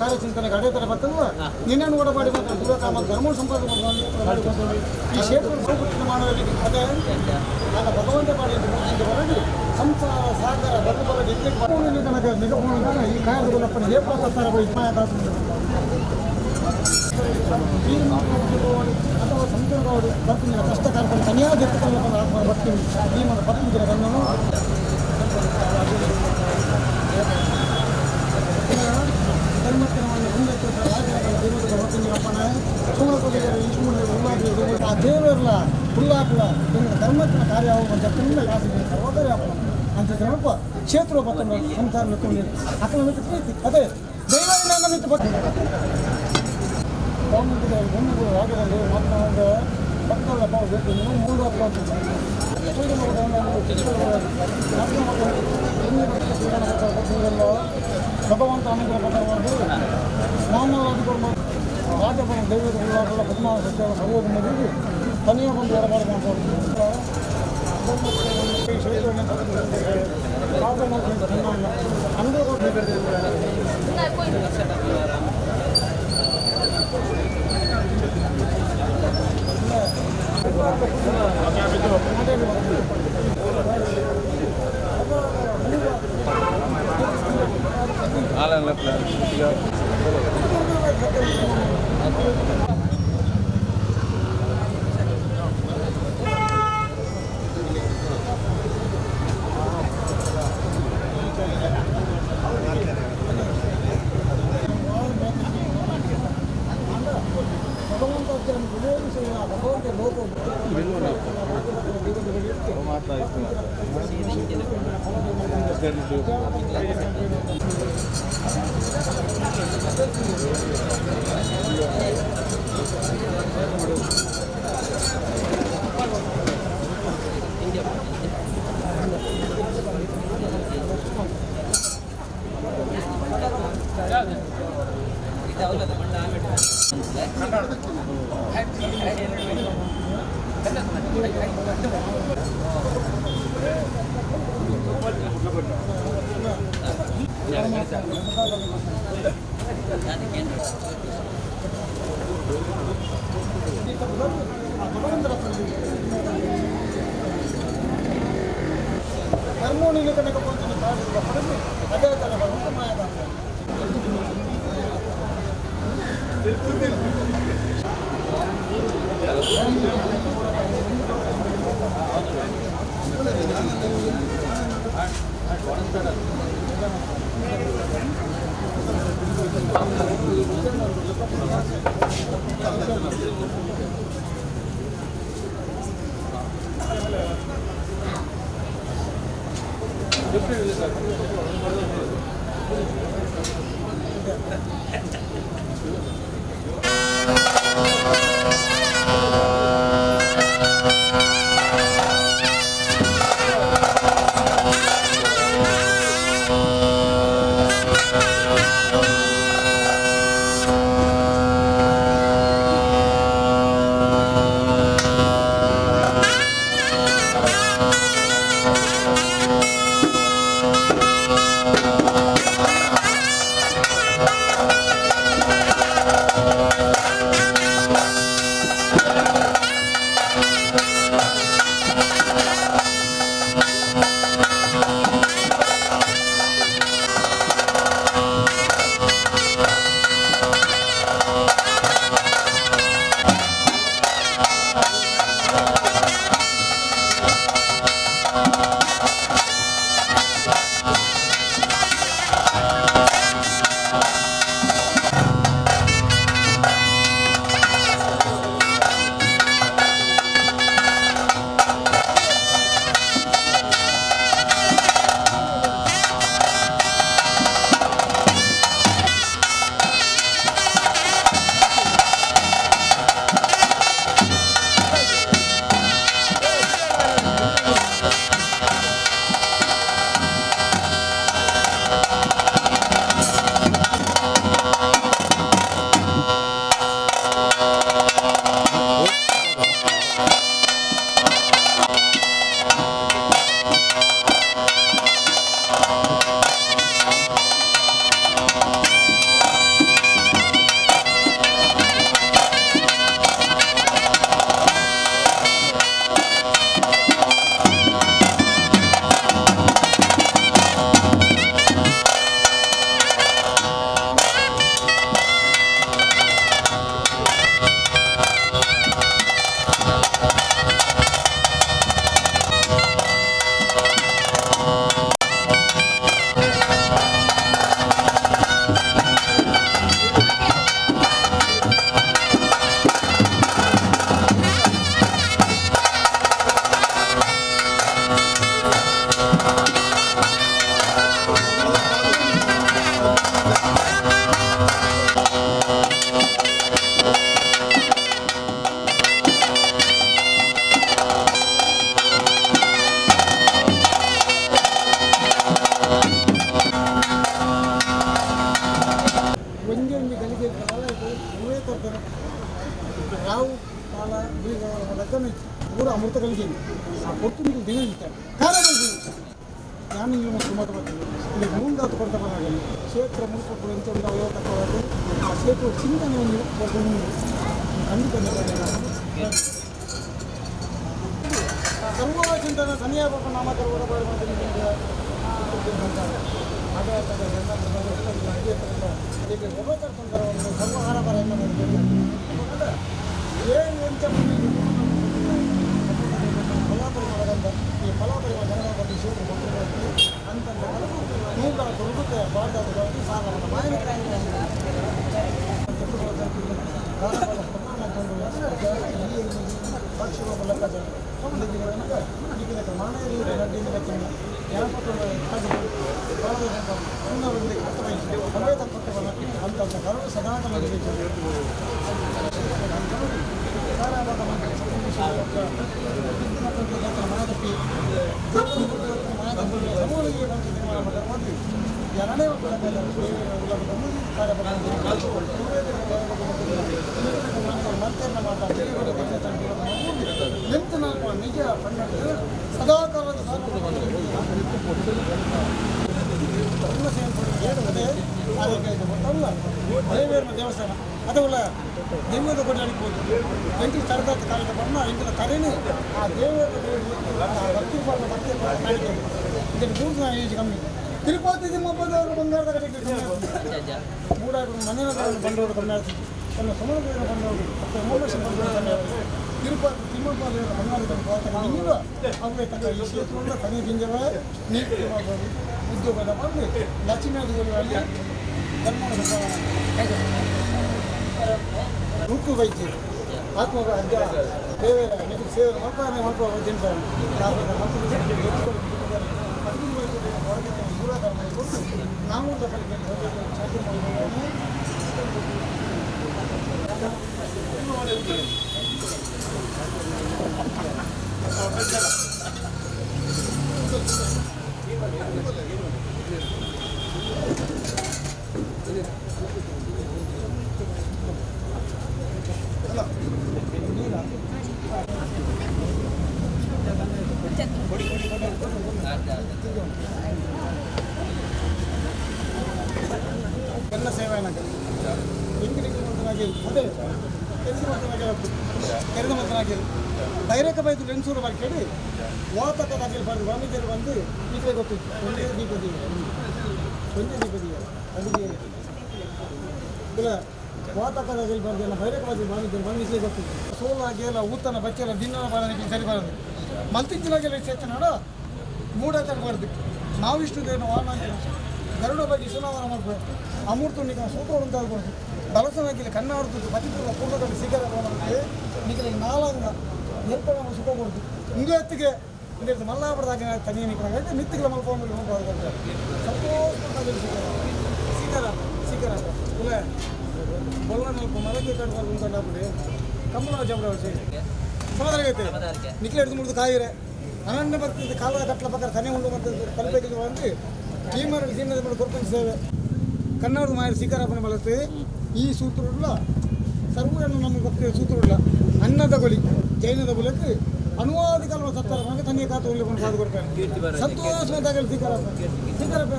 ಕಾರ್ಯಚಿಂತನೆ ಅಡೆತಡೆ ಬರ್ತಲ್ಲ ನಿನ್ನನ್ನು ಕೂಡ ಮಾಡಿ ಧರ್ಮ ಸಂಪಾದನೆ ಈ ಕ್ಷೇತ್ರ ಮಾಡುವಲ್ಲಿ ಅದೇ ನನ್ನ ಭಗವಂತ ಮಾಡಿ ಬರಲಿ ಸಂಸಾರ ಸಾಗರ ಬರಲು ಬರಲಿ ತನಕ ನಿಗಮ ಈ ಕಾರ್ಯದಪ್ಪನ ಅಥವಾ ಸಂತೋಷ ಬರ್ತೀನಿ ಕಷ್ಟ ಕಾರ್ಯಕ್ರಮ ಸರಿಯಾದ ಬರ್ತೀನಿ ಈ ಬರ್ತೀನಿ ಕನ್ನಡ ಆ ದೇವರಲ್ಲ ಹುಲ್ಲಾಕಲ ಧರ್ಮತ್ತಿನ ಕಾರ್ಯ ಅಂತ ಕ್ಷೇತ್ರ ಸಂಸಾರ ಅಕಲ ಪ್ರೀತಿ ಅದೇ ದೈವ ಭಗವಂತ ಅನುಗ್ರಹ ರಾಜಬಲ ದೈವದ ಉಳ್ಳಾಟಲ ಪದ್ಮ ಸತ್ಯ ಸರ್ವೋಧಿ ತನಿಯ ಬಂದು ಹೊರಬಾರ Thank you. ಕೊರತೆ ಕಲಿತೀನಿ ಆ ಕೊಟ್ಟು ನೀವು ದಿನ ಇರ್ತಾರೆ ಕಾರಣ ನಾನು ನೀವು ಮತ್ತು ಇಲ್ಲಿ ಮುಂದಾತು ಕೊಡ್ತಾ ಬರೋಲ್ಲ ಕ್ಷೇತ್ರ ಮುಳುಕೊಟ್ಟು ಎಂತ ಒಂದು ಅವಯವತಕ್ಕವಾದ ಆ ಕ್ಷೇತ್ರ ಚಿಂತನೆಯನ್ನು ಖಂಡಿತ ಸರ್ವ ಚಿಂತನೆ ಸನಿಯ ನಾಮಕರಣ ಸರ್ವಹಾರ ಏನು ಎಂತ ಫಲಾಪರಿಮಾಣದಂತ ಈ ಫಲಾಪರಿಮಾಣ ಜನಗಳ ಕ್ಷೇತ್ರ ಅಂತ ನೂರ ತೊಡಗುತ್ತೆ ಬಾರ್ದಾದ ಸಾಲ ಮಾಯನ ನಿಜ ಸದಾಕಾಲದ ದೇವಸ್ಥಾನ ಅದವಲ್ಲ ದೈವದ ಕೊಡಲಿಕ್ಕೆ ಎಂಟು ತರದಾದ ಕಾಲದ ಬಣ್ಣ ಎಂಟು ತರೇನು ಆ ದೇವರ ಭಕ್ತಿ ಭಕ್ತಿ ಇದಕ್ಕೆ ದೂರ ಏಜ್ ಕಮ್ಮಿ ತಿರುಪತಿ ತಿಮ್ಮಪ್ಪದವರು ಬಂಗಾರದ ಕಡೆಗೆ ಮೂಡಾರು ಮನೆಯ ಬಂಡವರು ಕಮ್ಮಿ ಆಗ್ತಿತ್ತು ತನ್ನ ಸುಮಲದೇವರ ಬಂಡವರು ಉಮೇಶ ಬಂಡವರು ಕಮ್ಮಿ ಆಗ್ತಿತ್ತು ತಿರುಪತಿ ತಿಮ್ಮಪ್ಪ ದೇವರ ಬಂಗಾರದ ನೀವು ಅವರೇ ತಕ್ಕ ಈ ಕ್ಷೇತ್ರದಿಂದ ತನಿ ಗಿಂಜವ ನೀರು ಉದ್ಯೋಗದ ಬಂದು ಲಕ್ಷ್ಮೀ ಅಲ್ಲಿ ಧರ್ಮದ ರುಕ್ಕು ವೈದ್ಯ ಆತ್ಮ ಅಜ್ಜ ದೇವರ ನಿಮಗೆ ಸೇವೆ ಮಾಡ್ತಾರೆ ಮಾಡ್ಕೊ ನಾವು ಎಲ್ಲ ಸೇವೆ ತೆರೆದ ಮಂತ್ರನಾಗಿರು ಬೈರಕ ಬೈದು ಲೆನ್ಸೂರು ಕೇಳಿ ವಾತಕದಾಗಿಲ್ ಬಂದು ವಾಮಿದೇರು ಬಂದು ಈ ಕಡೆ ಗೊತ್ತಿತ್ತು ಒಂದೇ ದೀಪದಿ ಒಂದೇ ದೀಪದಿ ಅಲ್ಲಿಗೆ ಇಲ್ಲ ವಾತಕದಾಗಿಲ್ ಬಂದು ಬೈರಕ ಬೈದು ವಾಮಿದೇರು ಬಂದು ಈ ಕಡೆ ಗೊತ್ತಿತ್ತು ಸೋಲಾಗಿ ಎಲ್ಲ ಊತನ ಬಚ್ಚಲ ದಿನ ಬಾಳನಿಗೆ ಸರಿ ಬರೋದು ಮಲ್ತಿಂಚಿನಾಗೆಲ್ಲ ಚೇತನಾಡ ಮೂಡ ತರಬಾರ್ದು ನಾವಿಷ್ಟು ದೇವನ ವಾಹನ ಗರುಡ ಬಗ್ಗೆ ಸುನಾವರ ಮಾಡಬೇಕು ಅಮೂರ್ತನಿಗೆ ಸೂತ್ರ ಉಂಟಾಗಬಾರ್ದು ಬಲಸನಾಗಿಲ್ಲ ಕಣ್ಣಾಡ್ತದ್ದು ಪತಿಪೂರ್ವ ಪೂರ್ವದಲ್ಲಿ ಸಿಗರ ನಿಖಲಿಗೆ ನಾಲಂಗ ಏರ್ಪಡ ಸುಖ ಕೊಡ್ತು ಹಿಂಗೆ ಹೊತ್ತಿಗೆ ಇಂದ ಮಲ್ಲಾಪುರದಾಗ ತನಿಯ ನಿಖಲಾಗ ಮಿತ್ತಿಗಳ ಮಲ್ಕೊಂಡು ಸಂತೋಷ ಸಿಗರ ಸಿಗರ ಸಿಗರ ಇಲ್ಲ ಬೊಲ್ಲ ನಲ್ಪ ಮರಕ್ಕೆ ಕಟ್ಕೊಂಡು ಉಂಟಾಗ್ಬಿಡಿ ಕಮ್ಮಲ ಜಬರ ಸಮಾಧಾನ ಐತೆ ನಿಖಲ ಹಿಡಿದು ಮುಡಿದು ಕಾಯಿರೆ ಅನನ್ಯ ಬರ್ತಿದ್ದು ಕಾಲದ ಕಟ್ಲ ಪಕ್ಕ ತನೆ ಉಂಡು ಮತ್ತು ತಲುಪಕ್ಕೆ ಬಂದು ಭೀಮರ ಜೀರ್ಣದ ಮೇಲೆ ಕೊರ್ಪಂಚ ಸೇವೆ ಕನ್ನಡದ ಮಾಯ ಸಿಖರಪ್ಪನ ಬಳಸಿ ಈ ಸೂತ್ರವುಳ್ಳ ಸರ್ವರನ್ನು ನಮಗೆ ಭಕ್ತಿಯ ಸೂತ್ರವುಳ್ಳ ಅನ್ನದ ಗೊಲಿ ಜೈನದ ಬುಲಕ್ಕೆ ಅನುವಾದ ಕಾಲ ಸತ್ತರ ಮಗ ತನ್ನಿಯ ಕಾತು ಉಳ್ಳಿ ಕೊಂಡು ಸಾಧು ಕೊಡ್ತಾರೆ ಸಂತೋಷ ಸಿಖರಪ್ಪ ಸಿಖರಪ್ಪ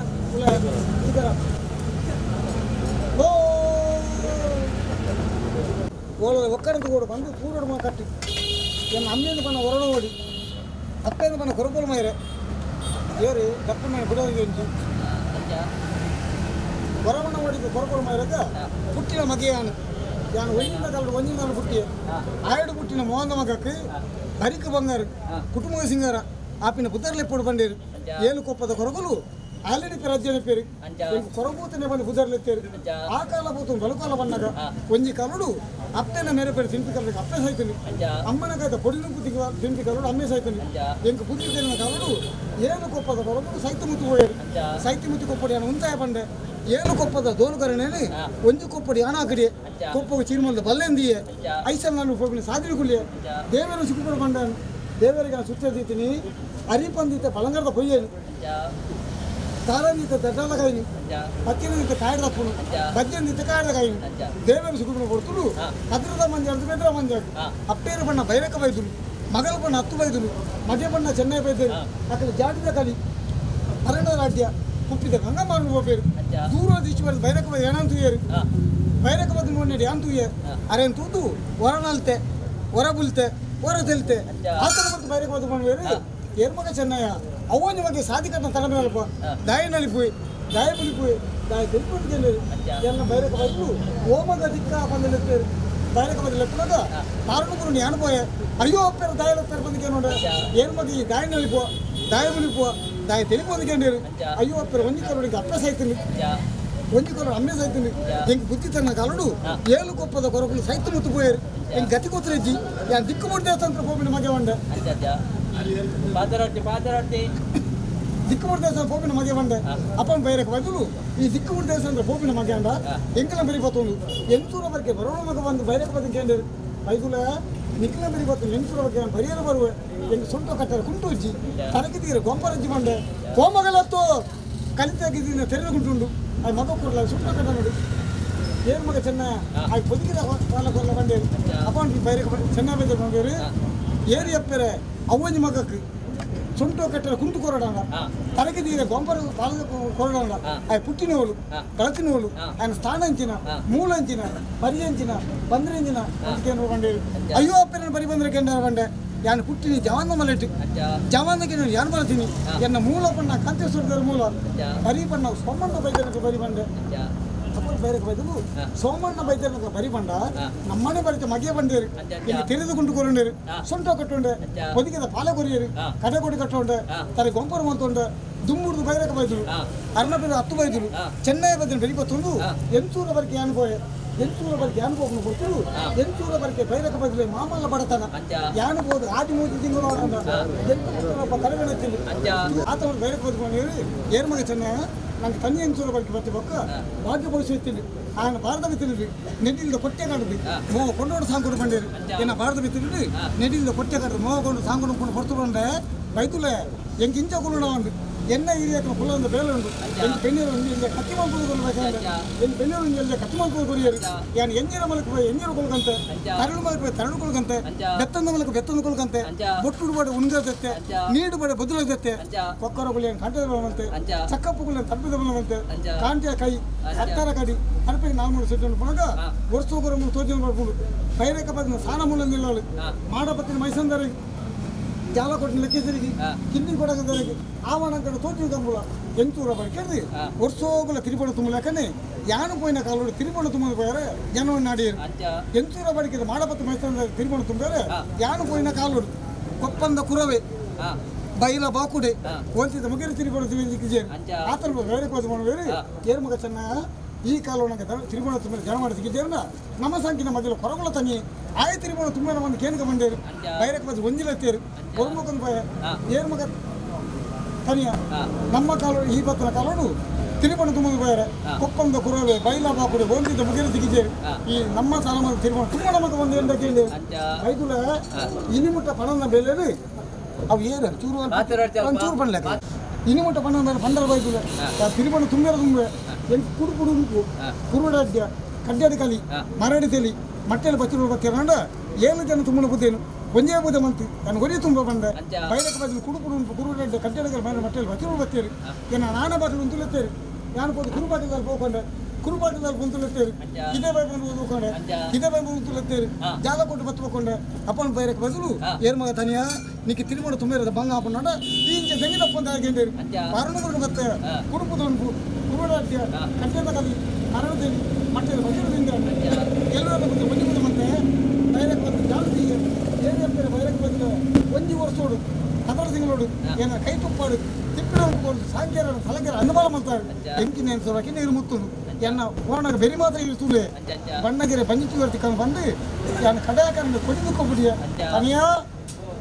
ಸಿಖರಪ್ಪ ಓ ಓಳ ಒಕ್ಕಡಂದು ಕೂಡ ಬಂದು ಕೂರೋಡು ಮಾ ಕಟ್ಟಿ ಎನ್ನ ಅಮ್ಮಿಯಿಂದ ಬಣ್ಣ ಹೊರಡು ಓಡಿ ಅಪ್ಪೆಯಿಂದ ಬಣ್ಣ ಕೊರಕೋಲು ಮೈರೆ ಏರಿ ದಪ್ಪ ಮೇಲೆ ಬಿಡೋದು ಹೊರವಣ್ಣ ಓಡಿದ್ದು ಕೊರಕೋಲು ಮೈರಕ್ಕ ಪುಟ್ಟಿನ ಮಗೆಯಾನು ಯಾನು ಒಂಜಿನ ಕಾಲ ಒಂಜಿನ ಕಾಲ ಪುಟ್ಟಿಯ ಆಯಡು ಪುಟ್ಟಿನ ಮೋಹನ ಮಗಕ್ಕೆ ಬರಿಕು ಬಂಗಾರು ಕುಟುಂಬ ಸಿಂಗಾರ ಆಪಿನ ಪುದರ್ಲೆಪ್ಪಡು ಬಂಡೇರು ಏಳು ಕೊಪ್ಪದ ಕೊರಗುಲು ಆಲ್ರೆಡಿ ರಾಜ್ಯನ ಪೇರು ಕೊರಗೂತನೆ ಬಂದು ಪುದರ್ಲೆತ್ತೇರು ಆ ಕಾಲ ಪೂತು ಬಲಕಾಲ ಬಣ್ಣಗ ಒಂಜಿ ಕಾಲುಡು ಅಪ್ಪನ ಮೇರೆ ಪೇರು ತಿಂಪಿ ಕಾಲಕ್ಕೆ ಅಪ್ಪೆ ಸಾಯ್ತೀನಿ ಅಮ್ಮನ ಕಾಯ್ದ ಪೊಡಿನ ಪುತ್ತಿಗೆ ತಿಂಪಿ ಕಾಲುಡು ಅಮ್ಮೆ ಸಾಯ್ತೀನಿ ಎಂಕ ಬುದ್ಧಿ ತೆರಿನ ಕಾಲುಡು ಏಳು ಕೊಪ್ಪದ ಕೊರಗುಲು ಸೈತ ಮುತ್ತು ಹೋಯರು ಸೈತಿ ಮುತ್ತು ಕೊಪ್ಪಡಿ ಉಂತಾಯ ಬಂಡೆ ಏಳು ಕೊಪ್ಪದ ದೋಲುಕರಣೇಲಿ ಒಂಜಿ ಕೊಪ್ಪಡಿ ಆನಾಕಡಿ ಕೊಪ್ಪಗೆ ಚೀರ್ಮಲ್ದ ಬಲ್ಲೆಂದಿಯೇ ಐಸಲ್ ನಾನು ಉಪಯೋಗ ಸಾಧನೆ ಕುಲಿಯೆ ದೇವರು ಸಿಕ್ಕುಕೊಂಡು ಬಂಡಾನು ದೇವರಿಗೆ ನಾನು ಸುತ್ತ ದೀತೀನಿ ಅರಿಪಂದಿತ್ತ ಪಳಂಗರದ ಕೊಯ್ಯೇನು ತಾರಂದಿತ್ತ ದಡ್ಡದ ಕಾಯಿನಿ ಪತ್ತಿನದಿತ್ತ ಕಾಯದ ಪುಣು ಬಜ್ಜಂದಿತ್ತ ಕಾಯದ ಕಾಯಿನಿ ದೇವರು ಸಿಕ್ಕುಕೊಂಡು ಕೊಡ್ತುಡು ಕದ್ರದ ಮಂಜ ಅಂತ ಬೆದ್ರ ಮಂಜ ಅಪ್ಪೇರು ಬಣ್ಣ ಬೈರಕ ಬೈದುಲು ಮಗಳ ಬಣ್ಣ ಹತ್ತು ಬೈದರು ಮಗೆ ಬಣ್ಣ ಚೆನ್ನೈ ಬೈದರು ಅక్కడ ಜಾಡಿದ ಕಲಿ ಅರಣ್ಯ ರಾಜ್ಯ ಕುಪ್ಪಿದ ಗಂಗಮ್ಮ ಹೋಗ್ಬೇರು ದೂರ ದಿಶ್ ಬರೆದು ಬೈರಕ ಬೈದು ಏನಾನ್ ತೂಯರು ಬೈರಕ ಬದ್ದು ನೋಡಿ ಯಾನ್ ತೂಯೆ ಅರೇನು ತೂದು ಹೊರ ನಲ್ತೆ ಹೊರ ಬುಲ್ತೆ ಹೊರ ತೆಲ್ತೆ ಆತನ ಬಂದು ಬೈರಕ ಬದ್ದು பண்ணுவேರು ಏರ್ಮಗ ಚೆನ್ನಯ್ಯ ಅವನ ಬಗ್ಗೆ ಸಾಧಿಕಟ್ಟ ತಲೆಮೇಲಪ್ಪ ದಾಯ ನಲಿಪೋಯ್ ದಾಯ ಬುಲಿಪೋಯ್ ದಾಯ తెలుపుకుంటు ಎಲ್ಲ ಬೈರಕ ಬೈದು ಓಮಗ ದಿಕ್ಕ ಬಂದು ಬೈರಕ ಬಂದು ಲೆಪ್ಪನಾಗ ಪಾರಣಗುರು ಯಾನು ಪೋಯೆ ಅಯ್ಯೋ ಅಪ್ಪರ ದಾಯ ಲೆಪ್ಪರ ಬಂದು ನೋಡ ಏರ್ಮಗ ಈ ದಾಯ ನಲಿಪೋ ದಾಯ ಬುಲಿಪೋ ದಾಯ తెలిపోదు ಅಯ್ಯೋ ಅಪ್ಪರ ಒಂಜಿ ಕರೋಡಿಗೆ ಅಪ್ಪೆ ಸೈತೀನಿ ಒಂಜಿ ಕೊರಡು ಅಮ್ಮೆ ಸೈತೀನಿ ಹೆಂಗೆ ಬುದ್ಧಿ ತನ್ನ ಕಲಡು ಏಳು ಕೊಪ್ಪದ ಕೊರಕುಲು ಸೈತು ಮುತ್ತು ಪೋಯರು ಹೆಂಗೆ ಗತಿ ಕೊತ್ತರೆಜ್ಜಿ ಯಾನ್ ದಿಕ್ಕು ಮುಟ್ಟು ದೇವಸ್ಥಾನ ಪೋಪಿನ ಮಗೆ ಬಂಡೆ ದಿಕ್ಕು ಮುಟ್ಟು ದೇವಸ್ಥಾನ ಪೋಪಿನ ಮಗೆ ಬಂಡೆ ಅಪ್ಪನ ಬೈರಕ್ಕೆ ಬದಲು ಈ ದಿಕ್ಕು ಮುಟ್ಟು ದೇವಸ್ಥಾನ ಪೋಪಿನ ಮಗೆ ಅಂಡ ಎಂಕಲ ಬರಿ ಬತ್ತೊಂದು ಎಂತೂರ ಬರಕೆ ಬರೋಣ ಮಗ ಬಂದು ಬೈರಕ್ಕೆ ಬಂದು ಕೇಂದ್ರ ಬೈದುಲ ನಿಕ್ಲ ಬರಿ ಬತ್ತು ಎಂತೂರ ಬಗ್ಗೆ ಬರಿಯರ ಬರುವೆ ಎಂಗೆ ಸೊಂಟ ಕಟ್ಟರೆ ಕುಂಟು ಉಜ್ಜಿ ತನಕಿದ್ದೀರ ಗೊಂಪರಜ್ಜಿ ಬಂಡೆ ಕೋಮಗಲತ್ತು ಕಲಿತಾಗಿದ್ದೀನಿ ತೆರೆದುಕೊಂಡುಂಡು ಅದು ಮಗ ಕೊಡಲ ಸುಟ್ಟ ಕಟ್ಟ ನೋಡಿ ಏನು ಮಗ ಚೆನ್ನ ಅದು పొదిగిన వాళ్ళ కొల్ల ಬಂಡೇರು ಅಪ್ಪನ್ ಬೈರಕ್ಕೆ ಚೆನ್ನ ಬೈದರು ಬಂಡೇರು ಏರಿ ಅಪ್ಪರೆ ಅವ್ವಂಜಿ ಮಗಕ್ಕೆ ಸೊಂಟೋ ಕಟ್ಟರೆ ಕುಂಟು ಕೊರಡಾಂಡ ತನಗೆ ತೀರ ಗೊಂಬರ ಬಾಲದ ಕೊರಡಾಂಡ ಅದು ಪುಟ್ಟಿನೋಳು ಕಳತಿನೋಳು ఆయన ಸ್ಥಾನ ಅಂಚಿನ ಮೂಲ ಅಂಚಿನ ಬರಿ ಅಂಚಿನ ಬಂದ್ರಂಚಿನ ಅದಕ್ಕೆ ಬಂಡೇರು ಅಯ್ಯೋ ಅಪ್ಪನ ಬರಿ ಬಂದ್ರೆ ಕೆಂಡ ಬಂಡೆ ಯಾನು ಪುಟ್ಟಿನಿ ಜವಾನ ಮಲೆಟ್ಟು ಜವಾನಕ್ಕೆ ಯಾನು ಬರ್ತೀನಿ ಎನ್ನ ಮೂಲ ಬಣ್ಣ ಕಾಂತೇಶ್ವರದರ ಮೂಲ ಬರಿ ಬಣ್ಣ ಸೋಮಣ್ಣ ಬೈದನಕ್ಕೆ ಬರಿ ಬಂಡೆ ಅಪ್ಪ ಬೈರಕ್ಕೆ ಬೈದಲು ಸೋಮಣ್ಣ ಬೈದನಕ್ಕೆ ಬರಿ ಬಂಡ ನಮ್ಮನೆ ಬರಿತ ಮಗಿಯ ಬಂಡೇರು ಇಲ್ಲಿ ತೆರೆದುಕೊಂಡು ಕೊರಂಡೇರು ಸೊಂಟ ಕಟ್ಟುಂಡೆ ಹೊದಿಗೆದ ಪಾಲ ಕೊರಿಯರು ಕಡೆ ಕಟ್ಟುಂಡೆ ತಲೆ ಗೊಂಪರ ಮಂತುಂಡೆ ದುಮ್ಮುರ್ದು ಬೈರಕ್ಕೆ ಬೈದರು ಅರ್ಣಪದ ಹತ್ತು ಬೈದರು ಚೆನ್ನೈ ಬೈದನ ಬೆಳಿ ಬತ್ತುಂಡು ಎಂತೂರ ಬರಕ್ಕೆ ಯಾನು ಪೋಯೆ ಎಂತೂರ ಬರಕ್ಕೆ ಯಾನು ಹೋಗ್ನು ಕೊಡ್ತರು ಎಂತೂರ ಬರಕ್ಕೆ ಬೈರಕ ಬದಲೆ ಮಾಮಲ್ಲ ಬಡತನ ಯಾನು ಹೋದ ಆದಿ ಮೂತಿ ತಿಂಗಳು ಎಂತ ಕರಗಣತಿಲ್ಲ ಆತ ಬೈರಕ ಬದುಕೊಂಡು ಏರ್ ಮಗ ಚೆನ್ನ ನಂಗೆ ತನ್ನಿ ಎಂತೂರ ಬರಕ್ಕೆ ಬರ್ತಿ ಬೊಕ್ಕ ಭಾಗ್ಯ ಭವಿಷ್ಯ ఆయన ಭಾರತ ಬಿತ್ತಿರಿ ನೆಟ್ಟಿಲ್ದ ಕೊಟ್ಟೆ ಕಾಡುದು ಮೋ ಕೊಂಡೋಡು ಸಾಂಗುಡು ಬಂಡೇರು ಏನ ಭಾರತ ಬಿತ್ತಿರಿ ನೆಟ್ಟಿಲ್ದ ಕೊಟ್ಟೆ ಕಾಡುದು ಮೋ ಕೊಂಡು ಸಾಂಗುಡು ಕೊಂಡು ಹೊರತು ಬಂಡೆ ಬೈతుಲೆ ಎಂಕ್ ಇಂಚ ಕುಲ್ಲುಣ ಉಂಡು ಎನ್ನ ಏರಿಯಾಕ್ಕೆ ಕುಲ್ಲೊಂದು ಬೇಲೆ ಉಂಡು ಎಂಕ್ ಪೆನ್ನೀರು ಉಂಡು ಇಂಜ ಕತ್ತಿ ಮಲ್ಪುದು ಕೊಲ್ಬೇಕಂದ್ರೆ ಎಂಕ್ ಪೆನ್ನೀರು ಉಂಡು ಇಂಜ ಕತ್ತಿ ಮಲ್ಪುದು ಕೊರಿಯರು ಯಾನ್ ಎಂಜಿರ ಮಲಕ್ ಪೋಯಿ ಎಂಜಿರ ಕೊಲ್ಕಂತೆ ತರಳು ಮಲಕ್ ಪೋಯಿ ತರಳು ಕೊಲ್ಕಂತೆ ಬೆತ್ತಂದ ಮಲಕ್ ಬೆತ್ತಂದ ಕೊಲ್ಕಂತೆ ಬೊಟ್ಟುಡು ಬಡೆ ಉಂಗರ ದತ್ತೆ ನೀಡು ಬಡೆ ಬದುಲ ದತ್ತೆ ಕೊಕ್ಕರ ಗುಳಿಯನ್ ಕಂಟದ ಬಲವಂತೆ ಚಕ್ಕಪ್ಪು ಗುಳಿಯನ್ ತಪ್ಪಿದ ಬಲವಂತೆ ಕಾಂಟಿಯ ಕೈ ಹತ್ತರ ಕಡಿ ತರಪಿಗೆ ನಾಲ್ಮೂರು ಸೆಟ್ಟು ಪುನಗ ವರ್ಷ ಮೂರು ತೋಜಿನ ಬರ್ಪುಂಡು ಬೈರಕ ಪದಿನ ಸಾನ ಮೂಲ ನಿಲ್ಲೋಳು ಮಾಡಪತ್ತಿನ ಮೈಸಂದರಿಗೆ ಜಾಲಕೊಟ್ಟಿನ ಲೆಕ್ಕಿಸರಿಗೆ ಕಿನ್ನಿ ಕೊಡಗದರಿಗೆ ಆವಣಂಕಡ ತೋಟಿನ ಕಂಬುಲ ಎಂತೂರ ಬಳಿಕೆರ್ದು ವರ್ಷೋಗುಲ ತಿರುಪಣ ತುಂಬಲಕನೆ ಯಾನು ಪೋಯಿನ ಕಾಲೋಡು ತಿರುಪಣ ತುಂಬದು ಪೋಯಾರೆ ಜನವನ್ನು ನಾಡಿಯರು ಎಂತೂರ ಬಳಿಕಿದ ಮಾಡಪತ್ತು ಮೈಸಂದ ತಿರುಪಣ ತುಂబాರೆ ಯಾನು ಪೋಯಿನ ಕಾಲೋಡು ಕೊಪ್ಪಂದ ಕುರವೆ ಬೈಲ ಬಾಕುಡೆ ಓಂತಿದ ಮುಗಿರಿ ತಿರುಪಣ ತುಂಬಿಜೇರು ಆತನ ಬೇರೆ ಕೋಸ ಮಾಡುವೇರು ಏರ್ಮಗ ಚೆನ್ನ ಈ ಕಾಲೋಣಕ್ಕೆ ತಿರುಪಣ ತುಂಬ ಜನ ಮಾಡಿ ಸಿಕ್ಕಿದ್ದೇರನ್ನ ನಮ್ಮ ಸಂಖ್ಯೆ ಮಧ್ಯೆ ಕೊರಗುಲ ತನ್ನಿ ಆಯ ತಿರುಪಣ ತುಂಬ ಒಂದು ಕೇನಕ ಬಂಡೇರು ಬೈರಕ್ಕೆ ಬಂದು ಒಂಜಿಲತ್ತೇರು ಒರ್ಮುಖನ ಪೋಯ ಏರ್ಮಗ ತನಿಯ ನಮ್ಮ ಕಾಲ ಈ ಬತ್ತನ ಕಾಲೋಡು ತಿರುಪಣ ತುಂಬದು ಪೋಯಾರೆ ಕೊಪ್ಪಂದ ಕುರವೆ ಬೈಲ ಬಾಕುಡೆ ಓಂತಿದ ಮುಗಿರಿ ಸಿಕ್ಕಿದ್ದೇರು ಈ ನಮ್ಮ ಸಾಲ ತಿರುಪಣ ತುಂಬ ನಮಗೆ ಒಂದು ಎಂದ ಕೇಳಿ ಬೈದುಲ ಇನಿಮುಟ್ಟ ಪಣದ ಬೆಲೆ ಅವು ಏರು ಚೂರು ಒಂದು ಚೂರು ಪಣ್ಲೆ ಇನಿಮುಟ್ಟ ಪಣದ ಮೇಲೆ ಪಂಡರ ಬೈದುಲ ತಿರುಪಣ ತುಂಬಿರ ತುಂಬೆ ಎಂಕ್ ಕುಡು ಕುಡು ಉಂಟು ಕುರುಡಾಡ್ಯ ಕಡ್ಡಾಡಿ ಕಲಿ ಮರಡಿ ತೆಲಿ ಮಟ್ಟೆಲ್ಲ ಬಚ್ಚಿರು ಬತ್ತಿರಂಡ ಏಳು ಜನ ತುಂಬನ ಬುದ್ದೇನು ಒಂಜೇ ಬುದ್ಧ ಮಂತು ನಾನು ಒರಿ ತುಂಬ ಬಂದೆ ಬೈರಕ ಬದಲು ಕುಡು ಕುಡು ಉಂಟು ಕುರುಡಾಡ್ಯ ಕಡ್ಡಾಡಿ ಕಲಿ ಮರ ಮಟ್ಟೆಲ್ಲ ಬಚ್ಚಿರು ಬತ್ತೀರಿ ಏನ ನಾನ ಬಾಗಿಲು ಉಂತುಲೆತ್ತೇರಿ ನಾನು ಹೋದ ಕುರುಬಾಟದಲ್ಲಿ ಹೋಗೊಂಡೆ ಕುರುಬಾಟದಲ್ಲಿ ಬಂತುಲೆತ್ತೇರಿ ಇದೇ ಬೈ ಬಂದು ಓದ್ಕೊಂಡೆ ಇದೇ ಬೈ ಬಂದು ಜಾಲ ಕೊಟ್ಟು ಬತ್ತಕೊಂಡೆ ಅಪ್ಪನ ಬೈರಕ ಬದಲು ಏರ್ಮಗ ತನಿಯ ನಿಕ್ಕೆ ತಿರುಮಣ ತುಂಬಿರದ ಬಂಗ ಹಾಕೊಂಡ ಈ ಇಂಚ ತೆಂಗಿನಪ್ಪ ಅಂತ ಹಾಕೊಂಡೇರಿ ಮರಣಗುರು ಮತ್ತೆ ಕುಡುಪುದೊಂದು ಕುರುಡಾಡ್ಯ ಕಡ್ಡದ ಕಲಿ ಮರಣದೇವಿ ಮಟ್ಟೆಲ್ಲ ಬಚ್ಚಿರುದಿಂದ ಎಲ್ಲರ ಬಂದು ಒಂಜಿ ಮುಂದೆ ಮತ್ತೆ ಬೈರಕ್ಕೆ ಬಂದು ಜಾಸ್ತಿ ಏನೇ ಬೈರಕ್ಕೆ ಬಂದು ಒಂಜಿ ವರ್ಷೋಡು 16 ತಿಂಗಳೋಡು ಏನ ಕೈ ತುಪ್ಪಾಡು ತಿಪ್ಪಿನ ಸಾಂಖ್ಯರ ಸಲಕೆರ ಅನುಬಲ ಮಾಡ್ತಾರೆ ಎಂಕಿನ ಸೊರಕಿ ನೀರು ಮುತ್ತುಂಡು ಎನ್ನ ಓಣಗ ಬೆರಿ ಮಾತ್ರ ಇರ್ತುಲೆ ಬಣ್ಣಗೆರೆ ಬಂಜಿತು ಬರ್ತಿಕೊಂಡು ಬಂದು ಯಾನ್ ಕಡಾಕಂಡು ಕೊಡಿ ದುಕ್ಕೊಬಿಡಿಯ ತನಿಯಾ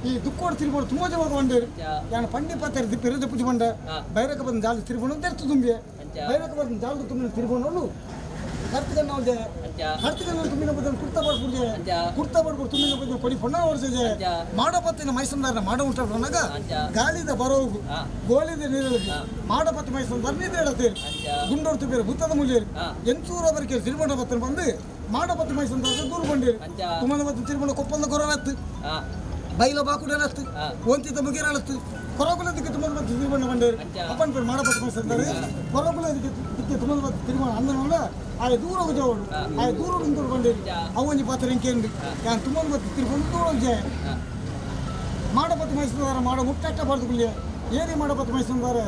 ಈ ದುಕ್ಕೋಡು ತಿರುಪಣ ತುಂಬ ಜನ ಬಂಡೇರು ಯಾನ್ ಪಂಡಿ ಪತ್ತಾರೆ ದಿಪ್ಪ ಎರು ಬಂಡೆ ಬೈರಕ ಬಂದು ಜಾಲ ತಿರುಪಣ ತೆರ್ತು ತುಂಬಿಯ ಬೈರಕ ಬಂದು ಜಾಲ ತುಂಬಿನ ತಿರುಪಣೋಳು ಕರ್ತಕನ್ನ ಕರ್ತಕನ್ನ ತುಂಬಿನ ಬದಲು ಕುರ್ತಾ ಬಡ್ಬಿಡ್ಜೆ ಕುರ್ತಾ ಬಡ್ಬಿಟ್ಟು ತುಂಬಿನ ಬದಲು ಕೊಡಿ ಪೊಣ್ಣ ಹೊಡ್ಸಿದೆ ಮಾಡಪತ್ತಿನ ಮೈಸಂದಾರನ ಮಾಡ ಉಂಟಾಗ ಗಾಳಿದ ಬರೋಗು ಗೋಳಿದ ನೀರೊಳಗೆ ಮಾಡಪತ್ತಿ ಮೈಸಂದಾರ ನೀರು ಹೇಳತ್ತೇರಿ ಗುಂಡೋರು ತುಂಬಿರ ಭೂತದ ಮೂಲಿಯರು ಎಂತೂರ ಬರಕೆ ತಿರುಮಣ ಬತ್ತನ ಬಂದು ಮಾಡಪತ್ತಿ ಮೈಸಂದಾರ ದೂರ ಬಂಡೇರಿ ತುಮನ ಬತ್ತ ತಿರುಮಣ ಕೊಪ್ಪಂದ ಗೊರವತ್ತು ಬೈಲ ಬಾಕುಡಲತ್ತು ಒಂತಿತ ಮುಗಿರಲತ್ತು ಕೊರಗುಲದಕ್ಕೆ ತುಂಬ ತಿರುಮಣ ಬಂಡೇರು ಅಪ್ಪನ ಪೇರು ಮಾಡಪಟ್ಟು ಮೈಸಂದರೆ ಕೊರಗುಲದಕ್ಕೆ ದಿಕ್ಕೆ ತುಂಬ ತಿರುಮಣ ಅಂದನಲ್ಲ ಆಯ ದೂರ ಜೋಡು ಆಯ ದೂರ ಉಂಟು ಬಂಡೇರು ಅವನಿ ಪಾತ್ರ ಇಂಕೇಂದು ಯಾನ್ ತುಂಬ ತಿರುಕೊಂಡು ದೂರ ಜಯ ಮಾಡಪತ್ತು ಮೈಸಂದಾರ ಮಾಡ ಮುಟ್ಟಾಟ ಬಾರ್ದು ಕುಳ್ಳಿಯ ಏರಿ ಮಾಡಪತ್ತು ಮೈಸಂದಾರ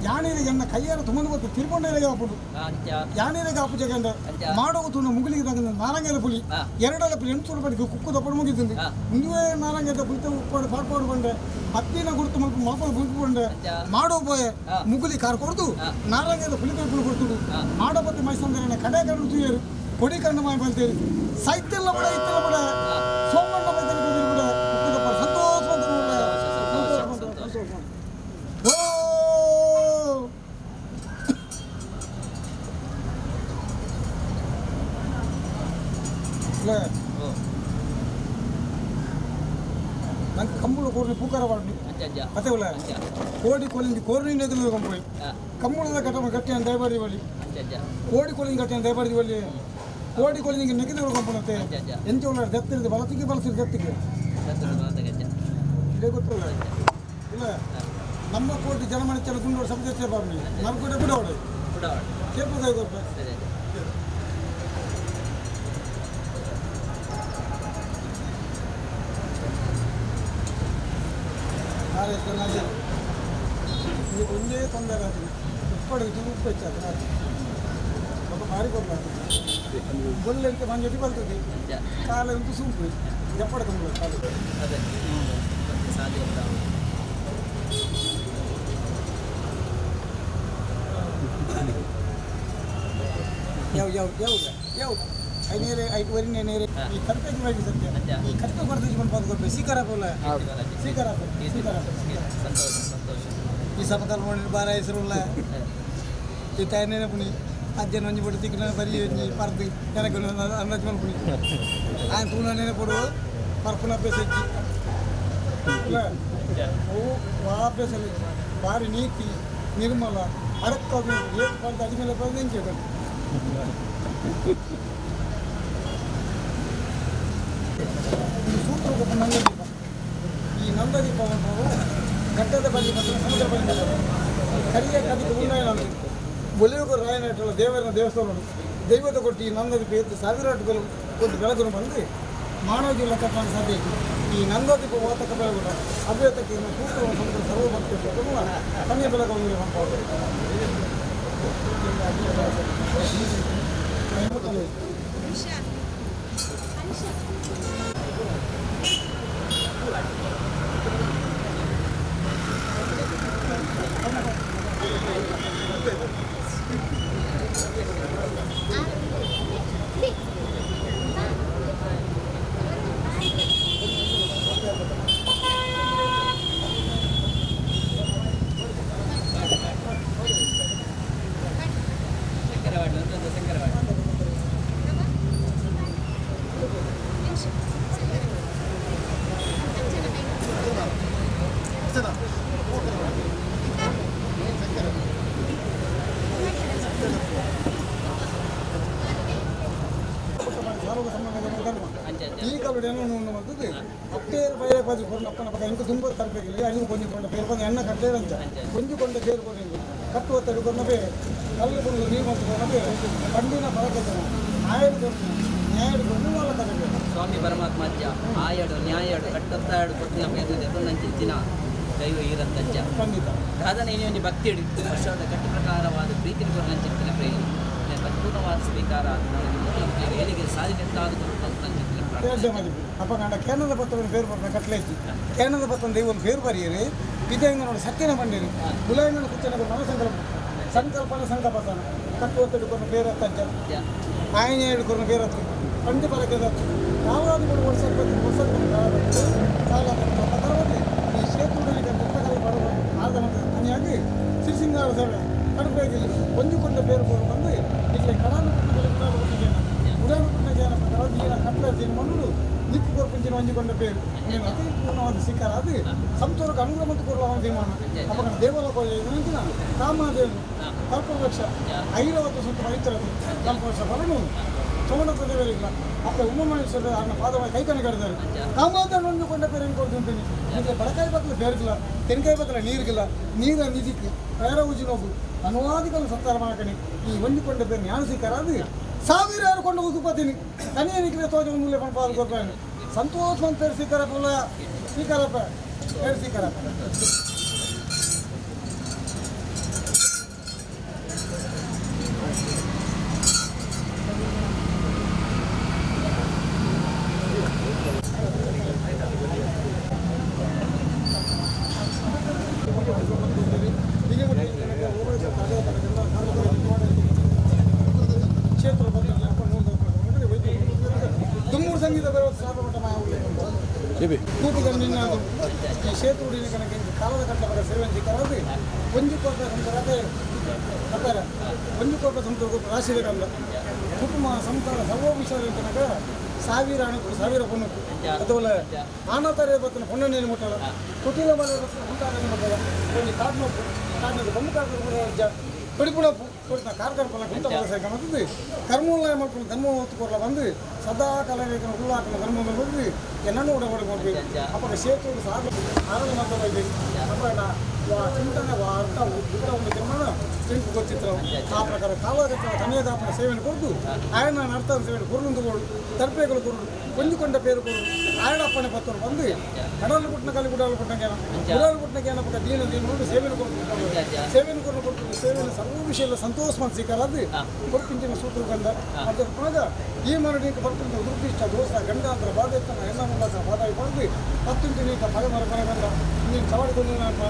ಯಾನೇರಿಗೆ ಎನ್ನ ಕೈಯಾರ ತುಂಬ ತಿರುಕೊಂಡೇರಿಗೆ ಆಪುಡು ಯಾನೇರಿಗೆ ಆಪು ಜಗಂಡ ಮಾಡೋ ತುಣ ಮುಗುಲಿಗೆ ತಗಂದ ನಾರಂಗದ ಪುಲಿ ಎರಡಲ್ಲ ಪುಲಿ ಎಂಟು ರೂಪಾಯಿಗೆ ಕುಕ್ಕು ದಪ್ಪಡು ಮುಗಿతుంది ಮುಂದುವೇ ನಾರಂಗದ ಪುಲಿತ ಉಪ್ಪಾಡು ಪಾಡ್ಪಾಡು ಬಂಡೆ ಹತ್ತಿನ ಗುರುತು ಮಲ್ಪ ಮಾಪಡು ಗುರುತು ಬಂಡೆ ಮಾಡೋ ಪೋಯೆ ಮುಗುಲಿ ಕಾರ್ ಕೊಡ್ದು ನಾರಂಗದ ಪುಲಿ ಪುಲಿ ಕೊಡ್ತುಡು ಮಾಡೋ ಪತ್ತಿ ಮೈಸಂದ್ರೆ ಕಡೆ ಕಡು ತುಯರು ಕೊಡಿ ಕಂಡು ಮಾಯ ಬಲ್ತೇರಿ ಸಾಹಿತ್ಯ ಬಡ ಇತ್ತೆಲ್ಲ ಬಡ ಸೋಮಣ್ಣ ಬೈತನ ಬಿಡ ಕುಕ್ಕು ದಪ್ಪ ಸಂತೋಷ ಸಂತೋಷ. ನಂಗೆ ಕಂಬಳ ಕೋರ್ನಿ ಪೂಕಾರ ಮಾಡಿ ಅದೇ ಉಲ್ಲ ಕೋಡಿ ಕೊಲಿಂಗಿ ಕೋರ್ನಿ ಎದುರು ಕಂಪಳಿ ಕಂಬಳದ ಕಟ್ಟ ಗಟ್ಟಿ ಅಂತ ದಯಬಾರಿ ಬಳಿ ಕೋಡಿ ಕೊಲಿಂಗಿ ಗಟ್ಟಿ ಅಂತ ದಯಬಾರಿ ಬಳಿ ಕೋಡಿ ಕೊಲಿಂಗಿ ನೆಗೆದು ಕಂಪಣತೆ ಎಂಚ ಉಳ್ಳ ದತ್ತಿರದು ಬಲತಿಗೆ ಬಳಸಿದ ದತ್ತಿಗೆ ಇದೇ ಗೊತ್ತಿಲ್ಲ ಇಲ್ಲ ನಮ್ಮ ಕೋಟಿ ಜನಮನೆ ಚಲ ಗುಂಡೋಡು ಸಮುದ್ರ ಬಾಬಿ ನರ್ಕೋಟೆ ಬಿಡೋಡು ಕೇಪದ ಗೊತ್ತ. ಒಂದೇ ತೊಂದರೆ ಆಗ್ತದೆ ಉಪ್ಪಡಿಗೆ ಉಪ್ಪು ಹೆಚ್ಚಾಗ್ತದೆ ఒక ಭಾರಿ ಕೊಡ್ಲಾಗ್ತದೆ ಬೊಲ್ಲೆಂತ ಮಂಜಟಿ ಬರ್ತದೆ ಕಾಲ ಉಂಟು ಸೂಪು ಜಪ್ಪಡ ಕಂಬಳ ಕಾಲು ಅದೇ ಸಾಧ್ಯ. ಯಾವ ಯಾವ ಯಾವ ಯಾವ ಐನೇರೆ ಐದುವರೆ ನೇರೆ ಈ ಕರ್ಪೆಗೆ ಮಾಡಿ ಸತ್ಯ ಈ ಕರ್ಪೆ ಬರ್ತದೆ ಬಂದು ಸೀಕಾರ ಪೋಲ ಸೀಕಾರ ಸೀಕಾರ. ಸಂತೋಷ ಸಂತೋಷ. ಈ ಸಪತಲ್ ನೋಡಿ ಬಾರ ಹೆಸರುಲ್ಲ ಈ ತಾಯನೇನೆ ಪುಣಿ ಅಜ್ಜನ ಒಂಜಿ ಬೊಟ್ಟು ತಿಕ್ಕಿನ ಬರಿ ಒಂಜಿ ಪರ್ದು ನನಗೆ ಅಂದಾಜು ಮಲ್ಪುಣಿ ಆಯ್ನ ತೂನನೇ ಕೊಡು ಪರ್ಪುನ ಅಭ್ಯಾಸ ಇಜ್ಜಿ ಇಲ್ಲ ಅವು ಆ ಅಭ್ಯಾಸ ಭಾರಿ ನೀತಿ ನಿರ್ಮಲ ಅಡಕ್ಕ ಏಟ್ ಪರ್ದು ಅಡಿ ಮೇಲೆ ಪರ್ದು ಎಂಚೆ ಈ ಸೂತ್ರ ಗೊತ್ತ ನಂದದೀಪ. ಈ ನಂದದೀಪ ಗಡ್ಡದ ಬಳಿ ಮತ್ತು ಸಮುದ್ರ ಬಳಿ ಕರಿಯ ಕದಿಗೆ ಉಂಡಾಯನ ಒಲಿಯುಗ ರಾಯನಾಟಲ್ಲ ದೇವರನ ದೇವಸ್ಥಾನ ದೈವದ ಕೊಟ್ಟು ಈ ನಂದದೀಪ ಎತ್ತು ಸಾವಿರಾಟುಗಳು ಒಂದು ಬೆಳಗನ್ನು ಬಂದು ಮಾನವ ಜೀವನ ಕಟ್ಟಣ ಸಾಧ್ಯ ಇತ್ತು. ಈ ನಂದದೀಪ ವಾತಕ ಬೆಳಗುಣ ಅವ್ಯತಕ್ಕೆ ಸೂತ್ರ ಸಮುದ್ರ ಸರ್ವಭಕ್ತಿ ತನ್ನೇ ಬೆಳಗುಂದಿಗೆ ಈ ಕಾಲದ ಬಂತದ್ದು ಅಪ್ಪೇರು ಬೈರೆ ಬಾಜು ಕೊಟ್ಟು ಅಪ್ಪನ ಪಕ್ಕ ಇಂಕ ತುಂಬ ತರಬೇಕಿಲ್ಲ ಅಲ್ಲಿಗೆ ಕೊಂಜು ಕೊಂಡ ಬೇರೆ ಬಂದು ಎಣ್ಣೆ ಕಟ್ಟೇ ಅಂತ ಕೊಂಜು ಕೊಂಡ ಬೇರು ಕೊಂಡು ಕಟ್ಟುವ ತಡ್ಕೊಂಡ ಬೇರೆ ಕಲ್ಲು ಕೊಂಡು ನೀರು ಮಾಡ್ಕೊಂಡ ಬೇರೆ ಬಂಡಿನ ಬರಕತ್ತನ ಆಯಡು ಕೊಟ್ಟು ನ್ಯಾಯಡು ಕೊಂಡು వాళ్ళ ಕಟ್ಟಬೇಕು. ಸ್ವಾಮಿ ಪರಮಾತ್ಮ ಅಜ್ಜ ಆಯಡು ನ್ಯಾಯಡು ಕಟ್ಟತ್ತಾಯಡು ಕೊಟ್ಟಿನ ಎದುರು ದೈವ ಈರಂತಜ್ಜ ಖಂಡಿತ ದಾದನ ಏನೇ ಭಕ್ತಿ ಹಿಡಿದು ವರ್ಷದ ಕಟ್ಟು ಪ್ರಕಾರವಾದ ಪ್ರೀತಿ ನಂಚಿತ್ತಿನ ಪ್ರೇರಣೆ ಪರಿಪೂರ್ಣವಾದ ಸ್ವೀಕಾರ ಏನಿಗೆ ಸಾಧಿಸಿದ್ದಾದ ಅಪ್ಪ ಕಂಡ ಕೇಂದ್ರದ ಪತ್ರವನ್ನು ಬೇರು ಬರ್ತಾರೆ ಕಟ್ಲೇಜಿ ಕೇಂದ್ರದ ಪತ್ರ ದೈವ ಬೇರು ಬರೆಯರಿ ವಿದ್ಯಾಂಗ ನೋಡಿ ಸತ್ಯನ ಬಂದಿರಿ ಕುಲಾಯಂಗನ ಕುಚ್ಚನ ಮನ ಸಂಕಲ್ಪ ಸಂಕಲ್ಪನ ಸಂಕಲ್ಪತನ ಕಟ್ಟುವ ತಡ್ಕೊಂಡು ಬೇರೆ ಹತ್ತಜ್ಜ ಆಯನ ಹಿಡ್ಕೊಂಡು ಬೇರೆ ಹತ್ತು ಪಂಡಿ ಬರಕ್ಕೆ ಯಾವಾಗಲೂ ಕೂಡ ವರ್ಷ ವರ್ಷ ಸಾಲ ಈ ಕ್ಷೇತ್ರದಲ್ಲಿ ಅನಿಯಾಗಿ ಸಿರಿಸಿಂಗಾರ ಸೇವೆ ಕಡುಪೇಗಿಲ್ಲಿ ಒಂದುಕೊಂಡ ಬೇರು ಕೊಂಡು ಬಂದು ಇಲ್ಲಿ ಕಡಾನು ಉಡಾನು ಜನ ಪ್ರಕಾರ ಕಟ್ಟಲ ಮಣ್ಣು ನಿಕ್ಕು ಕೊರ್ಪಂಚಿನ ಒಂಜಿಕೊಂಡ పేరు నేను అతి పూర్ణವಾದ ಸ್ವೀಕಾರ ಅದು ಸಂತೋಷಕ್ಕೆ ಅನುಗ್ರಹ ಮತ್ತು ಕೊಡಲ ತೀರ್ಮಾನ ಅಪ್ಪನ ದೇವಲೋಕ ಕಾಮಧೇನು ಕಲ್ಪವೃಕ್ಷ ಐರಾವತ ಸುತ್ತ ಪವಿತ್ರತೆ ಕಲ್ಪವೃಕ್ಷ ಫಲನು ಸೋಮನಾಥ ದೇವರಿಲ್ಲ ಅಪ್ಪ ಉಮಾಮಹೇಶ್ವರ ಅನ್ನ ಪಾದವಾಗಿ ಕೈಕಣೆ ಕಡಿದಾರೆ ಕಾಮಾದನ್ನು ಕೊಂಡ ಪೇರು ಕೊಡ್ತೀನಿ ನಿಮಗೆ ಬಡಕಾಯಿ ಬದಲು ಬೇರ್ಗಿಲ್ಲ ತೆಂಕಾಯಿ ಬದಲ ನೀರಿಗಿಲ್ಲ ನೀರ ನಿಧಿಕ್ಕೆ ಪೇರ ಉಜಿನೋಗು ಅನುವಾದಿಗಳು ಸತ್ತಾರ ಮಾಡಕಣಿ ಈ ಒಂಜಿಕೊಂಡ ಬೇರೆ ಜ್ಞಾನ ಸಿಕ್ಕಾರ ಅದು ಸಾವಿರಾರು ಕೊಂಡು ಉಸುಪತೀನಿ ತನಿಯ ನಿಖಿಲ ತೋಜ ಒಂದು ಪಣಪಾಲು ಕೊಡ್ತಾನೆ ಸಂತೋಷ ಅಂತ ಪೇರು ಸಿಕ್ಕಾರಪ್ಪ ಸ್ವೀಕಾರಪ್ಪ ಪೇರು ಸಿಕ್ಕಾರಪ್ಪ ಈ ಕ್ಷೇತ್ರ ಕಣಕ್ಕೆ ಕಾಲದ ಕಟ್ಟಡ ಸೇವೆ ಸಿಕ್ಕಾರದು ಒಂಜಿ ಕೋಟ ಸಂಸಾರ ಅಪ್ಪಾರ ಒಂಜಿ ಕೋಟ ಸಂಸಾರ ರಾಶಿ ಬೇಕಲ್ಲ ಕುಟುಂಬ ಸಂಸಾರ ಸರ್ವ ವಿಷಯ ಕಣಕ ಸಾವಿರ ಅಣಕು ಸಾವಿರ ಪೊಣ್ಣು ಅಥವಾ ಆನತಾರೆ ಬರ್ತನ ಪೊಣ್ಣನೇನು ಮುಟ್ಟಲ್ಲ ಕುಟಿಲ ಮನೆ ಬರ್ತನ ಹುಂಟಾರನ್ನು ಮುಟ್ಟಲ್ಲ ಒಂದು ಕಾಡ್ನೊಪ್ಪು ಕಾಡಿನ ಬೊಮ್ಮ ಕಾಡು ಪಡಿಪುಣಪ್ಪು ಕೊಡ್ತಾ ಕಾರ್ಕರ್ಪಲ್ಲ ಕುಂತ ಸೇಕ ಮತ್ತು ಕರ್ಮೂಲ ಮಾಡ್ಕೊಂಡು ಧರ್ಮ ಹೊತ್ತುಕೊರ್ಲ ಬಂದು ಸದಾ ಕಾಲ ಹುಲ್ಲಾಕನ ಧರ್ಮ ಬಂದು ಎಲ್ಲನೂ ಒಡಗಡೆ ಮಾಡ್ಬೇಕು ಅಪ್ಪ ಕ್ಷೇತ್ರ ಸಾಧ ಆರಾಧ ಮಾಡ್ತಾ ಅಪ್ಪ ಚಿಂತನೆ ಅರ್ಥ ಉತ್ತರ ಒಂದು ತೀರ್ಮಾನ ತಿಂಕು ಗೊತ್ತಿತ್ತು ಆ ಪ್ರಕಾರ ಕಾಲಗತ್ತ ತನೆಯದಾಪನ ಸೇವೆಯನ್ನು ಕೊಡ್ದು ಆಯನ ಅರ್ಥ ಸೇವೆ ಗುರುಂದುಗಳು ತರ್ಪೆಗಳು ಗುರು ಕೊಂಜುಕೊಂಡ ಪೇರು ಕೊಡು ಆಯಣಪ್ಪನೆ ಪತ್ತರು ಬಂದು ಕಡಲು ಪುಟ್ಟನ ಕಲಿ ಗುಡಾಲು ಪುಟ್ಟಂಗೇನ ಗುಡಾಲು ಪುಟ್ಟನಕ್ಕೆ ಏನಪ್ಪ ದೀನ ದೀನ ನೋಡಿ ಸೇವೆಯನ್ನು ಕೊಟ್ಟು ಸೇವೆಯನ್ನು ಕೊಟ್ಟು ಕೊಟ್ಟು ಸೇವೆಯನ್ನು ಸರ್ವ ವಿಷಯ ಸಂತೋಷ ಮನಸ್ಸಿಕರದ್ದು ಕೊಡ್ಪಿಂಚಿನ ಸೂತ್ರ ಬಂದ ಅದರ ಪುನಃ ಈ ಮರಣಿಗೆ ಬರ್ತಿದ್ದ ದುರ್ದಿಷ್ಟ ದೋಷ ಗಂಡಾಂತರ ಬಾಧೆತ್ತನ ಹೆಣ್ಣ ಮುಂದಾತರ ಬಾಧಾಗಿ ಪಡೆದು ಪತ್ತುಂಚಿನ ಪಗ ಮರ ಮನೆ ಬಂದ ನೀನು ಚವಾಡಿ ಕೊಂದಿನಪ್ಪ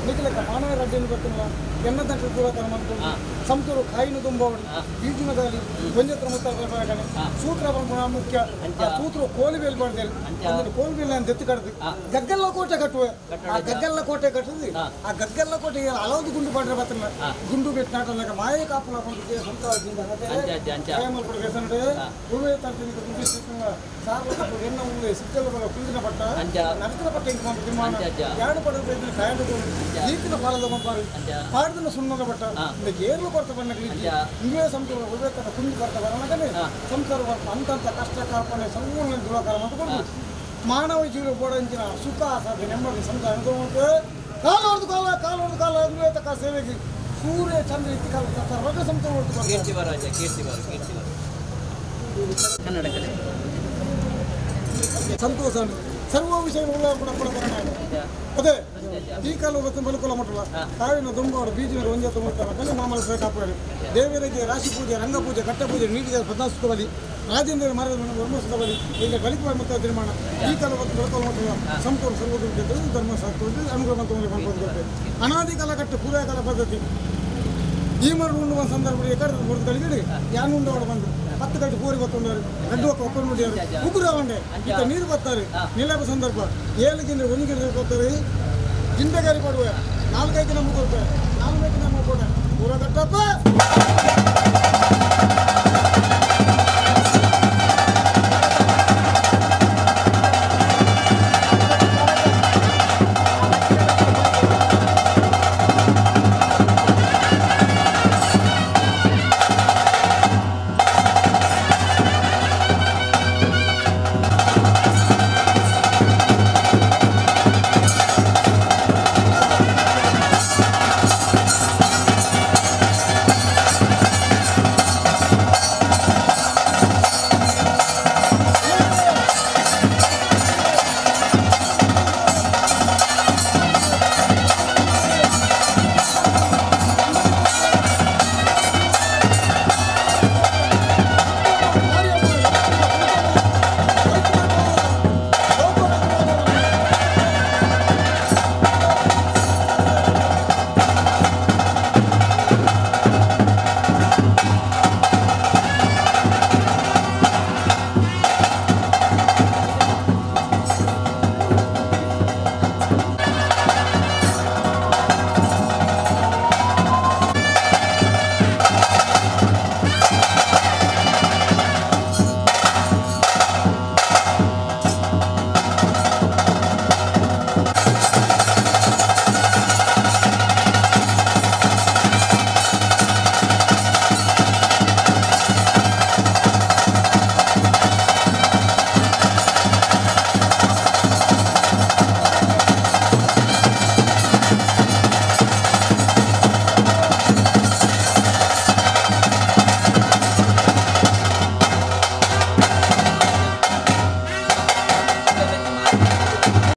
ನಿಖಲಕ್ಕ ಮಾನವ ರಡ್ಡಿನ ಗೊತ್ತಿಲ್ಲ ಎನ್ನ ತಂಟ ದೂರಕರ ಮಾಡ್ಕೊಂಡು ಸಂತೂರು ಕಾಯಿನ ತುಂಬವಡಿ ಬೀಜಿನ ಗಾಲಿ ಒಂಜತ್ರ ಮುತ್ತಾರ ಸೂತ್ರ ಮುಖ್ಯ ಆ ಸೂತ್ರ ಕೋಲಿ ಬೇಲ್ ಮಾಡ್ದೇನೆ ಅದನ್ನು ಕೋಲಿ ಬೇಲ್ ನಾನು ದೆತ್ತು ಕಡ್ದು ಗಗ್ಗಲ್ಲ ಕೋಟೆ ಕಟ್ಟುವೆ ಆ ಗಗ್ಗಲ್ಲ ಕೋಟೆ ಕಟ್ಟುದು ಆ ಗಗ್ಗಲ್ಲ ಕೋಟೆ ಹಲವು ಗುಂಡು ಮಾಡ್ರೆ ಬರ್ತಾನೆ ಗುಂಡು ಬೆಟ್ಟು ನಾಟಕ ಮಾಯ ಕಾಪುಲ ಸ್ವಂತ ಸಿಕ್ಕಲ್ಲ ಪಟ್ಟ ನರಕದ ಪಟ್ಟ ತೀರ್ಮಾನ ಎರಡು ಪಡ ಈತಿನ ಪಾಲದ ಮಂಪಾರು ಪಾಡದನ್ನ ಸುಣ್ಣದ ಪಟ್ಟ ಏರ್ಲು ಕೊಡ್ತ ಬಣ್ಣ ಇಂಗ್ಲೇ ಸಂಸಾರ ಉಳ್ಬೇಕಂತ ಕುಂದು ಬರ್ತಾ ಬರೋಣಕನೆ ಸಂಸಾರ ಅಂತಂತ ಕಷ್ಟ ಕಾರ್ಪಣೆ ಸಂಪೂರ್ಣ ದುರಾಕಾರ ಮಾಡಿಕೊಂಡು ಮಾನವ ಜೀವ ಬೋಡಂಚಿನ ಸುಖ ಸಾಧ್ಯ ನೆಮ್ಮದಿ ಸಂಸಾರ ಅನುಭವ ಕಾಲ ಹೊಡೆದು ಕಾಲ ಕಾಲ ಹೊಡೆದು ಕಾಲ ಅದುವೇ ತಕ್ಕ ಸೇವೆಗೆ ಸೂರ್ಯ ಚಂದ್ರ ಇತ್ತಿ ಕಾಲ ಸರ್ವಜ್ಞ ಸಂಸಾರ ಹೊಡೆದು ಕೀರ್ತಿ ಬರ ಕೀರ್ತಿ ಬರ ಕೀರ್ತಿ ಬರ ಕನ್ನಡ ಕಲೆ ಸಂತೋಷ ಸರ್ವ ವಿಷಯ ಅದೇ ಈ ಕಾಲ ಬಲಕುಲ ಮಟ್ಟಲ್ಲ ಕಾವಿನ ದುಂಬಾಡು ಬೀಜಿನ ಒಂದೇ ಮುಟ್ಟಾರ ಮಾಮೂಲು ಸೇವೆ ಕಾಪಾಡಿ ದೇವರಿಗೆ ರಾಶಿ ಪೂಜೆ ರಂಗ ಪೂಜೆ ಕಟ್ಟ ಪೂಜೆ ನೀಡಿದ ಪದ್ಮಾಸುಖ ಬಲಿ ರಾಜೇಂದ್ರ ಮರದ ಧರ್ಮಸುಖ ಬಲಿ ಈಗ ಬಲಿಕ ಮತ್ತು ತೀರ್ಮಾನ ಈ ಕಾಲ ಬಲಕುಲ ಮಟ್ಟಲ್ಲ ಸಂಪೂರ್ಣ ಸರ್ವದುರ್ಗ ಧರ್ಮ ಅನುಗ್ರಹ ಅಂತ ಅನಾದಿ ಕಾಲ ಕಟ್ಟು ಪೂರ್ವಕಾಲ ಪದ್ಧತಿ ಈ ಮರ ಉಂಡುವ ಸಂದರ್ಭದಲ್ಲಿ ಎಕಡೆ ಮುರಿದು ಯಾನು ಉಂಡವಡ ಬಂದು 10 ಗಂಟೆ ಪೂರಿ ಗೊತ್ತುಂಡಾರು ರೆಡ್ಡು ಒಕ್ಕಲು ಮುಡಿಯಾರು ಉಗುರು ಅವಂಡೆ ಇತ್ತ ನೀರು ಬರ್ತಾರೆ ನಿಲ್ಲಬ ಸಂದರ್ಭ 7 ಗಿಂದ್ರೆ 1 ಗಿಂದ್ರೆ ಕೊಡ್ತಾರೆ ಗಿಂಡಗಾರಿ ಪಡುವೆ 4 5 ನಮ್ಮ ಕೊಡ್ತಾರೆ 4 5 ನಮ್ಮ ಕೊಡ ಪೂರ ಕಟ್ಟಪ್ಪ